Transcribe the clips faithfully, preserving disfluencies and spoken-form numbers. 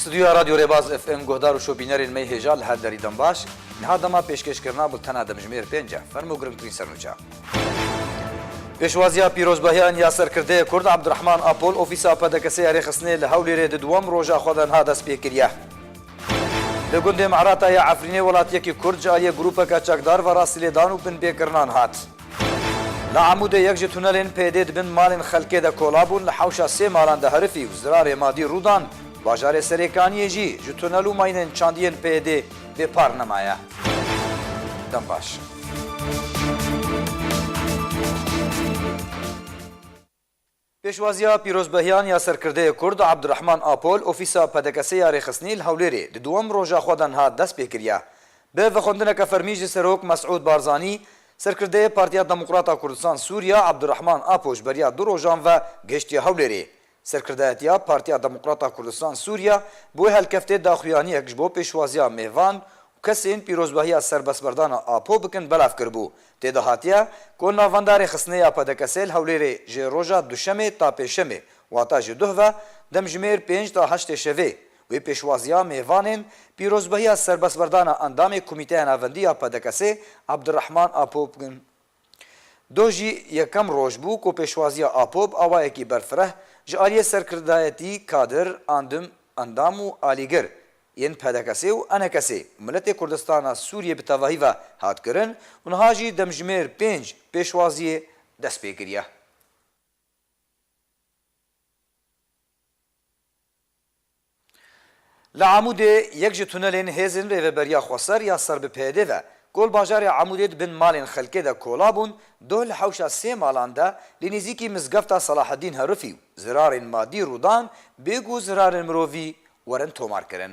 Stûdyoya Radyo Rêbaz F M guhdar û şopînerên me yê hêja li her derî dem baş. Niha dema pêşkêşkirina bultena demjimêr pênc e. Fermo girngtirîn sernûçe. Pêşwaziya pîrozbahiyan ya serkirdeyê Kurd Abdurrahman Apo li ofîsa P D K S ya Rêxistinê li Hewlêrê di duwem roja xwe de niha dest pê kiriye. Li gundê Mehrata ya Efrînê welatiyekî Kurd ji aliyê grûpeke çekdar ve rastî lêdan û binpêkirinan hat. Li Amûdê yek ji tunelên P Y D'ê di bin malên xelkê de kola bûn, li hewşa sê malan de herifî û zirarê madî rû dan. Bajarê Serêkaniyê jî ji tunel û mayînên çandiyên P Y D'ê bêpar nemaye. Dem baş. Pêşwaziya pîrozbehiyan ya serkirdeyê Kurd Abdurrahman Apo li ofîsa P D K S ya Rêxistinî li Hewlêrê di duwem roja xwe de niha dest pê kiriye. Bi vexwendineke fermî ji Serok Mesûd Barzanî, serkirdeyê Partiya Demokrata Kurdistan Sûriya Abdurrahman Apo ji beriya du rojan ve gihiştiye Hewlêrê. Serkirdayetiya Partiya Demokrata Kurdistan Sûriya bi wê helkeftê daxuyaniyek ji bo pêşwaziya mêvan û kesên pîrozbahiya serbestberdana Apo bikin belav kiribû. Tê de hatiye ku navenda rêxistinê ya P D K S li Hewlêrê ji roja Duşemê ta Pêşemê, wata ji duh ve demjimêr pênc ta heştê şevê, wê pêşwaziya mêvanên pîrozbahiya serbestberdana endamê Komîteya Navendî ya P D K S Abdurrahman Apo bikin. Doh jî yekem roj bû ku pêşwaziya Apo bi awayekî berfireh ji aliyê serkirdayetî, kadir, andim, endam û alîgir yên P D K S û E N K S û miletê Kurdistana Sûriyê bi tevahî ve hat kirin û niha jî demjimêr pênc pêşwaziyê dest pê kiriye. Li Amûdê yek ji tunelên hêzên Rêveberiya Xweser ya ser bi P Y D ve, ku li bajarê Amûdê di bin malên xelkê de kola bûn, doh li hewşa sê malan de li nêzîkî mizgefta Selahedîn herifî û zirarên madî rû dan, bê ku zirarên mirovî werin tomarkirin.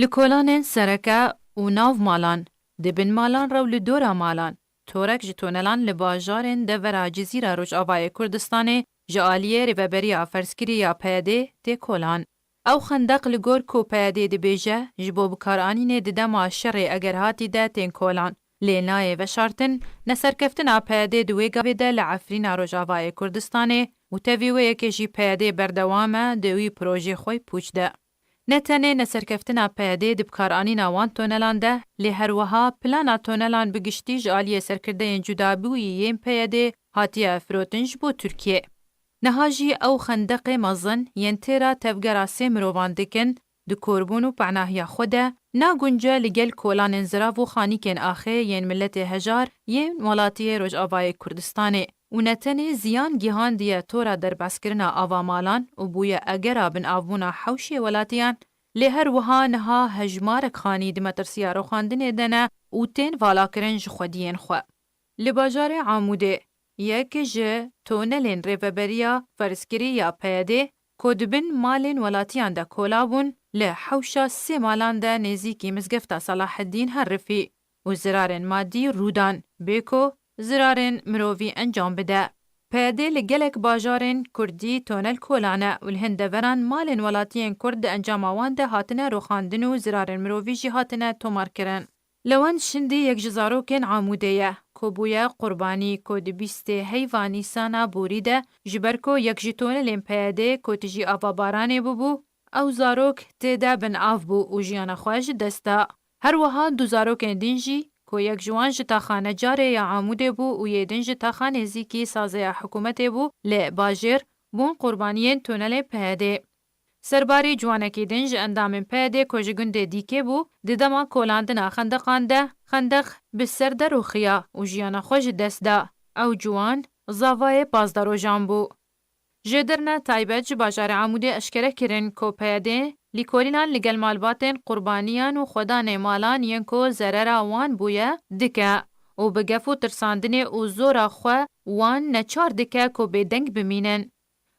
Li kolanên sereke û nav malan, di bin malan re û li dora malan, torek ji tonelan li bajarên devera Cizîra Rojavayê Kurdistanê ji aliyê Rêveberiya Ferzkirî ya P Y D'ê tê kolan. Ew xendeq li gor ku P Y D dibêje, ji bo bikaranînê di dema şerê egerhatî de tên kolan. Lê nayê veşartin, neserkeftina P Y D di wê gavê de li Efrîna Rojavayê Kurdistanê û tevî wê yekê jî P Y D berdewam e di wî projê xwe yê pûç de. Ne tenê neserkeftina P Y D di bikaranîna wan tonelan de, lê her wiha plana tonelan bi giştî ji aliyê serkirdeyên cudabûyî yên P Y D hatiye firotin ji bo Tirkiyê. Niha jî ew xendeqê mezin yên têra tevgera sê mirovan dikin, di korbûn û penahiya xwe de, nagunce li gel kolanên zirav û xanîkên axê yên miletê hejar yên welatiyê Rojavayê Kurdistanê û ne tenê ziyan gihandiye tora derbazkirina ava malan û bûye egera binavbûna hewşê welatiyan, lê her wiha niha hejmarek xanî di metirsiya rûxandinê de ne û tên valakirin ji xwediyên xwe. Li bajarê Amûdê yek ji tonelên rêveberiya ferzkirî ya P Y D ku di bin malên welatiyan de kola bûn, li hewşa sê malan de nêzîkî mizgefta Selahedîn herifî û zirarên madî rû dan, bê ku zirarên mirovî encam bide. P Y D li gelek bajarên kurdî tonel kolane û li hin deveran malên welatiyên kurd di encama wan de hatine rûxandin û zirarên mirovî jî hatine tomarkirin. Lewend Şindî yek ji zarokên Amûdê ye, ku bûye qurbanî, ku di bîstê heyva Nîsana borî de, ji ber ku yek ji tonelên P Y D ku tijî avabaranê bûbû, ew zarok tê de bin av bû û jiyana xwe ji dest da. Her wiha du zarokên din jî, ku yek ji wan ji taxa Necarê ya Amûdê bû û yê din ji taxa nêzîkî sazeya hikûmetê bû, li bajêr bûn qurbaniyên tonelê P Y D. Serbarî ciwanekî din ji endamên P Y D ku ji gundê Dîkê bû, di dema kolandina xendeqan de xendeq bi ser de rûxiya û jiyana xwe ji dest da. Ew ciwan zavayê pazdeh rojan bû. Jêderine taybet ji bajarê Amûdê eşkere kirin ku P Y D lîkolînan li gel malbatên qurbaniyan û xwedanê malan yên ku zerera wan bûye dike û bi gef û tirsandinê û zora xwe wan neçar dike ku bêdeng bimînin.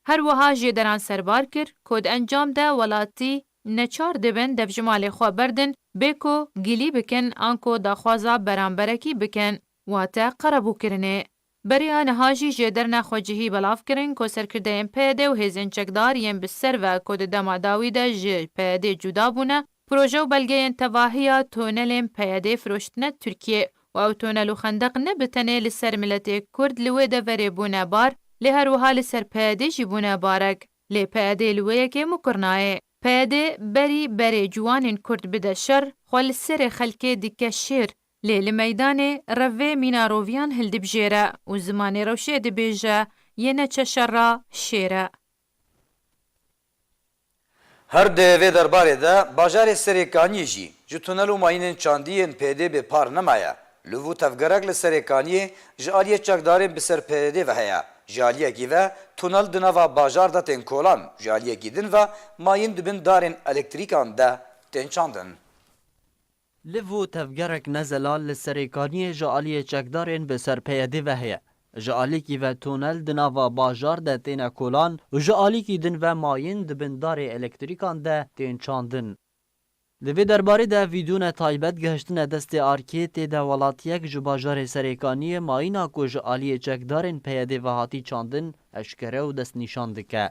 Her wiha jêderan serbar kir ku di encam de welatî neçar dibin devjimalê xwe berdin, bê ku gilî bikin anku daxwaza beramberekî bikin, wate qerebûkirinê. Beriya niha jî jêderine xwecihî belav kirin ku serkirdeyên P Y D û hêzên çekdar yên bi ser ve ku di dema dawî de ji P Y D cuda bûne, proje û belgeyên tevahiya tonelên P Y D firoştine Tirkiyê. Û ew tonel û xendeq ne bi tenê li ser miletê Kurd li wê deverê bûne bar, Lê her wiha li ser P Y D jî bûne barek. Lê P Y D li wê yekê mukir nayê. P Y D berî berê ciwanên Kurd bide şer, xwe li serê xelkê dike şêr. Lê li meydanê revê mîna roviyan hildibijêre û zimanê rewşê dibêje, yê neçe şer re şêr e. Her di vê derbarê de bajarê Serêkaniyê jî ji tunel û mayînên çandî yên P Y D bê par nemaye. Li vû tevgerek li Serêkaniyê ji aliyê çekdarên bi ser P Y D ve heye. Ji aliyekî ve tunel di nava bajar de tên kolan, ji aliyekî din ve mayîn di bin darên elektrîkan de tên çandin. Liv û tevgerek ne zelal li Serêkaniyê ji aliyê çekdarên bi ser P Y D ve heye. Ji alîkî ve tunel di nava bajar de têne kolan û ji alîkî din ve mayîn di bin darê elektrîkan de tên çandin. Di vê derbarê de vîdyone taybet gihiştine destê arkê, tê de welatiyek ji bajarê Serêkaniyê mayîna ku ji aliyê çekdarên P Y D ve hatî çandin eşkere û destnîşan dike.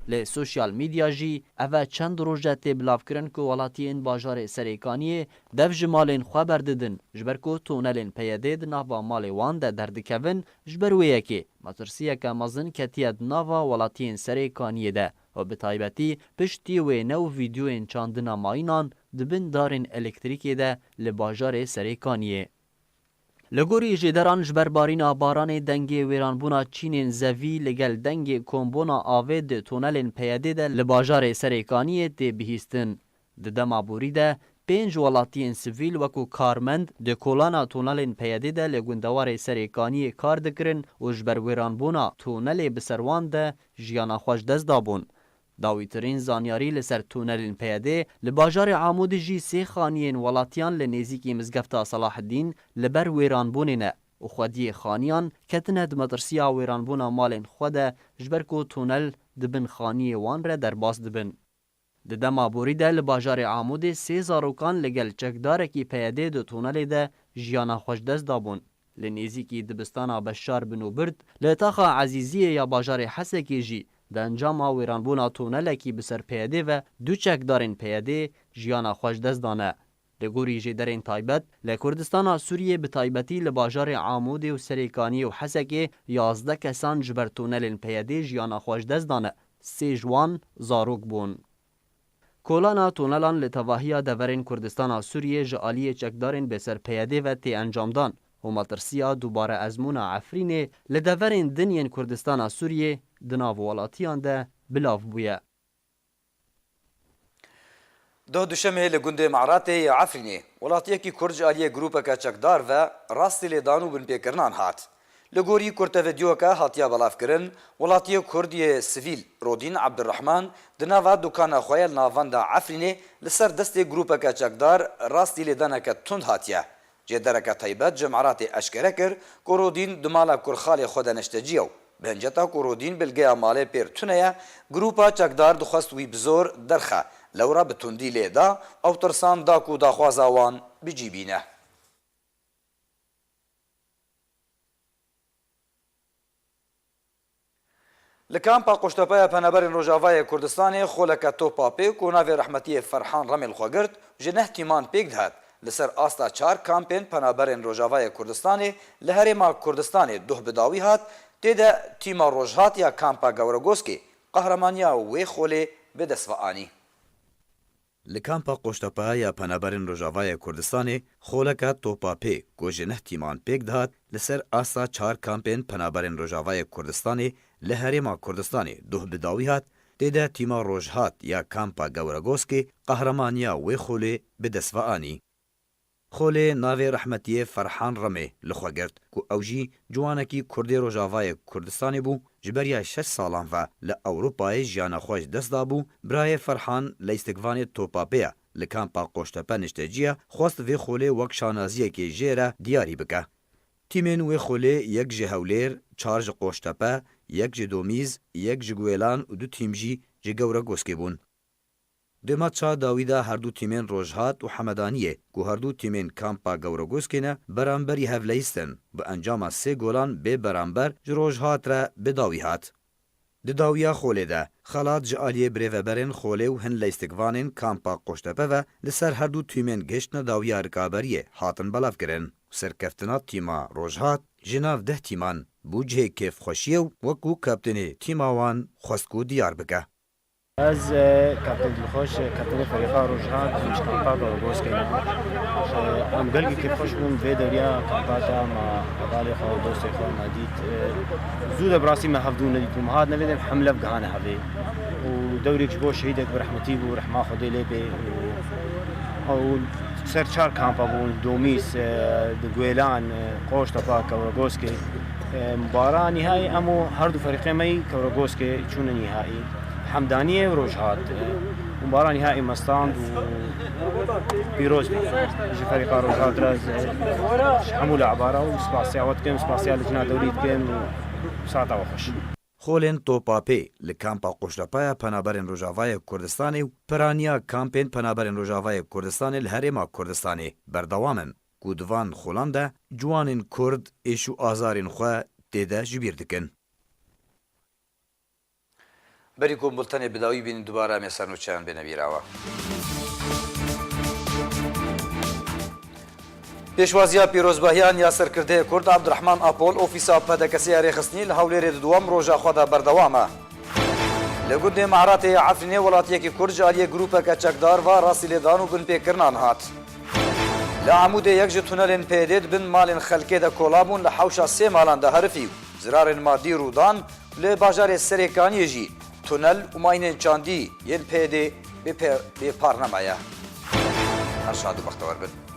Lê sosyal medya jî ev e çend roj e tê bilavkirin ku welatiyên bajarê Serêkaniyê dev ji malên xwe berdidin, ji ber ku tunelên P Y D di nava malê wan de derdikevin, ji ber wê yekê metirsiyeke mezin ketiye di nava welatiyên Serêkaniyê de û bi taybetî piştî wêne û vîdyoyên çandina mayînan di bin darên elektrîkê de li bajarê Serêkaniyê. Li gorî jêderan, ji ber barîna baranê dengê wêranbûna çînên zevî li gel dengê kombûna avê di tunelên P Y D de li bajarê Serêkaniyê tê bihîstin. Di dema borî de pênc welatiyên sivîl wekû karmend di kolana tunelên P Y D de li gundewarê Serêkaniyê kar dikirin û ji ber wêranbûna tunelê bi ser wan de jiyana xwe ji dest dabûn. Dawîtirîn zanyarî li ser tunelên P Y D li bajarê Amûdê jî sê xaniyên welatiyan li nêzîkî Mizgefta Selaheddîn li ber wêranbûnê ne û xwediyê xaniyan ketine di metirsiya wêranbûna malên xwe de, ji ber ku tunel di bin xaniyê wan re derbas dibin. Di dema borî de li bajarê Amûdê sê zarokan li gel çekdarekî P Y D di tunelê de jiyana xwe ji dest dabûn. Li nêzîkî dibistana Beşar Binûbird, li taxa Ezîziyê ya bajarê Hesekê jî di encama wêranbûna tunelekî bi ser P Y D ve du çekdarên P Y D jiyana xwe ji dest dane. Li gorî jêderên taybet, li Kurdistana Sûriyê bi taybetî li bajarê Amûdê û Serêkaniyê û Hesekê yazdeh kesan ji ber tunelên P Y D jiyana xwe ji dest dane, sê ji wan zarok bûn. Kolana tunelan li tevahiya deverên Kurdistana Sûriyê ji aliyê çekdarên bêser P Y D ve tê encamdan û metirsiya dubare ezmûna Efrînê li deverên din yên Kurdistana Sûriyê di nav welatiyan de bilav bûye. Doh duşemê li gundê Me'ratê ya Efrînê, welatiyekî Kurd ji aliyê grûpeke çekdar ve rastî lêdan û binpêkirinan hat. Li gorî kurtevidyoyeke hatiye belavkirin, welatiyê Kurd yê sivîl Rodîn Ebdurrehman di nava dukana xwe ya li navenda Efrînê li ser destê grûpeke çekdar rastî lêdaneke tund hatiye. Jêdereke taybet ji Me'ratê eşkere kir ku Rodîn di mala kurxalê xwe de neşteciya û bi hinceta ku Rodîn bilgeya malê pêr tune ye, grûpa çekdar dixwest wî bi zor derxe, lewra bi tundî lê da, ew tirsan da ku daxwaza wan bi cî bîne. Li kampa Qoştepe ya Penaberên Rojavayê Kurdistanê xoleke topa pê ku navê rehmetiyê Ferhan Remê li xwe girt, ji neh tîman pêk dihat, li ser asta çar kampên Penaberên Rojavayê Kurdistanê li Herêma Kurdistanê duh bi dawî hat, tê de tîma Rojhat ya kampa Gewregoskê qehramaniya wê xolê bi dest ve anî. Li kampa Qoştepe ya Penaberên Rojavayê Kurdistanê xoleke topa pê ku ji neh tîman pêk dihat, li ser asta çar kampên Penaberên Rojavayê Kurdistanê li Herêma Kurdistanê duh bi dawî hat, tê de tîma Rojhat ya kampa Gewregoskê qehramaniya wê xolê bi dest ve anî. Xolê navê rehmetiyê Ferhan Remê li xwe girt ku ew jî ciwanekî Kurdê Rojavayê Kurdistanê bû, ji beriya şeş salan ve li Ewropayê jiyana xwe ji dest dabû, birayê Ferhan leystikvanê topa pê ye, li kampa Qoştepe niştecî ye, xwest vê xolê wek şanaziyekê jê re diyarî bike. Tîmên wê xolê yek ji Hewlêr, çar ji Qoştepe, yek ji Domîz, yek ji Guêlan û du tîm jî ji Gewregoskê bûn. Di matça dawî de herdu tîmên Rojhat û Hemedaniyê ku herdu tîmên kampa Gewregoskê ne, beramberî hev leyistin, bi encama sê golan bê beramber ji Rojhat re bi dawî hat. Di dawiya Xolê de, xelat ji aliyê birêveberên Xolê û hin leystikvanên kampa Qoştepe ve li ser her du tîmên gihiştine dawiya rikaberiyê hatin belavkirin û serkeftina tîma Rojhat ji nav deh tîman bû cihê kêfxweşiyê û wekî kaptênê tîma wan xwest ku diyar bike. Ez, e, kaptên Dilxweş, e, kaptênê ferîqa Rojhat, em ji kampa Kewregoskê ne. E, em gelkî kêfxweş bûn vê dewriya kampa te, me hevalê xwe, dostê xwe me dît. E, zû de bi rastî me hevdû nedîtbû. Me hatine vê dem hemlev gihane hevê. Û dewrêk ji bo şehîdek bi rehmetî bû, rehma Xwedê lê bê. Û, û ser çar kampa bûn, Domîs, e, di Guêlan, e, Qoştepa, Kewregoskê. E, mbara nîhayî em û her du ferîqê me yî Kewregoskê çûne nîhayî. Hemdaniyê û Rojhat, e, û mbara nîhayî me stand û pîroz bî. Ji ferîqa Rojhat re ez, e, ji hemû le'bara û spasiya we dikim, spasiya lijna dewrî dikim û saeta we xweş. Xolên topa pê li kampa Qoştepaya Penaberên Rojavayê Kurdistanê û piraniya kampên Penaberên Rojavayê Kurdistanê li Herêma Kurdistanê berdewam in ku di van xolan de ciwanên Kurd êş û azarên xwe tê de ji bîr dikin. Berî ku em bultenê bi dawî bînin, dubare em ê ser nûçeyan bêne bîra we. Pêşwaziya pîrozbahiyan ya serkirdeyê Kurd Abdurrahman Apol, ofîsa P D K S ya rêxistinî li Hewlêrê di duwam roja xwe de berdewam e. Li gundê Me'ratê ya Efrînê welatiyekî Kurd ji aliyê grûpeke çekdar ve rastî lêdan û binpêkirinan hat. Li Amûdê yek ji tunelên P Y D'ê di bin malên xelkê de kola bûn, li hewşa sê malan de herifî û zirarên madî rû dan û li bajarê Serêkaniyê jî tunel û mayînên çandî yên P Y D'ê bê pe-, bê par nemaye. Her şad û bextewar bin.